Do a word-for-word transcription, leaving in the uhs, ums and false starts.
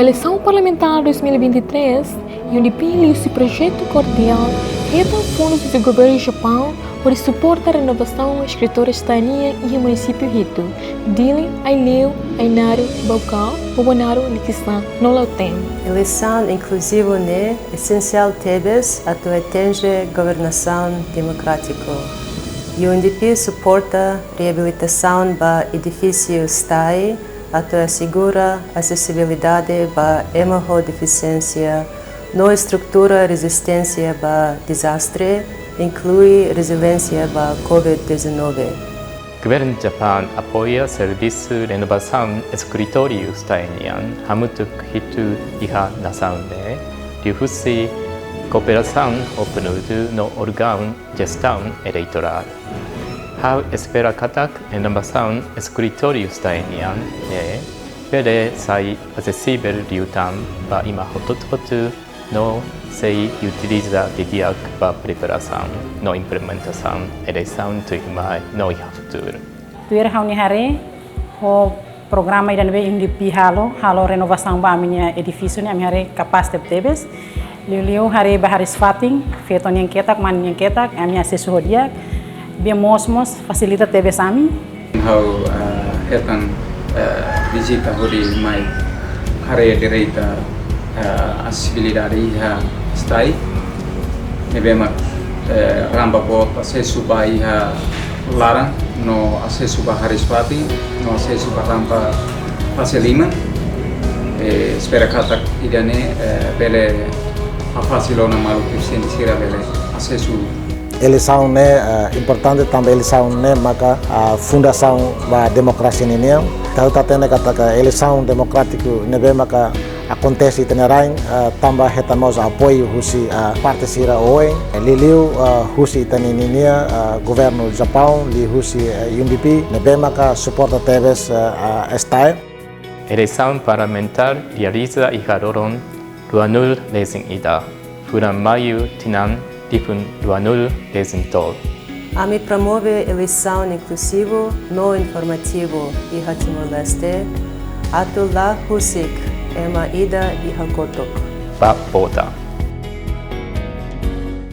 Eleisaun parlamentár dois mil e vinte e três, UNDP liuhusi projetu Cordial hetan fundus husi governu Japaun hodi suporta renovasaun eskritóriu STAE iha munisípiu hitu: Dili, Aileu, Ainaro, Baucau, Bobonaro, Likisá no Lautém. Eleisaun inkluzivu ne'e esensiál tebes atu atinje governasaun demokrátiku. UNDP suporta reabilitasaun ba edifísiu STAE atu asegura asesibilidade ba ema ho defisiénsia no estrutura rezisténsia ba dezastre, inklui reziliénsia ba COVID dezanove. Governu Japaun apoia servisu renovasaun eskritóriu STAE nian hamutuk hitu iha nasaun ne'e, liuhusi kooperasaun ho PNUD no órgaun jestaun eleitorál. Ha'u espera katak renovasaun eskritóriu STAE nian ne'e bele sai asesivel liután ba ema hotu-hotu no sei utiliza didi'ak ba preparasaun no implementasaun eleisaun tuirmai no iha futuru. Tuir ha'u-nia haree, ho programa ida ne'ebé UNDP halo, halo renovasaun ba ami-nia edifísiu ne'e, ami haree kapás tebetebes. Liuliu haree ba hariis-fatin, feto nian ketak, mane nian ketak, ami asesu ho di'ak. Bee moos mós fasilita tebes ami. Ha'u, eh, hetan, eh, vizita hodi mai haree direta, eh, asesibilidade iha STAE. Ne'ebé mak, eh, rampa boot asesu ba iha laran, no asesu ba hariis-fatin, no asesu ba rampa fase liman. Eh, espera katak ida-ne'e, eh, bele hafasil ona maluk defisiente sira bele asesu. Eleisaun ne'e, eh, importante tanba eleisaun ne'e maka, ah, fundasaun ba demokrasia ninian. Ita hotu hatene katak eleisaun demokrátiku ne'ebé maka akontese ita-nia rain, eh, tanba hetan mós apoiu husi, eh, parte sira oioin, eh, liuliu, eh, husi ita-nia ninia, eh, governu Japaun, liuhusi, eh, UNDP, ne'ebé maka suporta tebes, eh, eh, STAE. Eleisaun parlamentár realiza iha loron ruanulu-resin-ida, fulan Maiu, tinan rihun ruanulu-resin-tolu. Ami promove eleisaun inkluzivu no informativu iha Timor-Leste, atu la husik ema ida iha kotuk. Bá vota.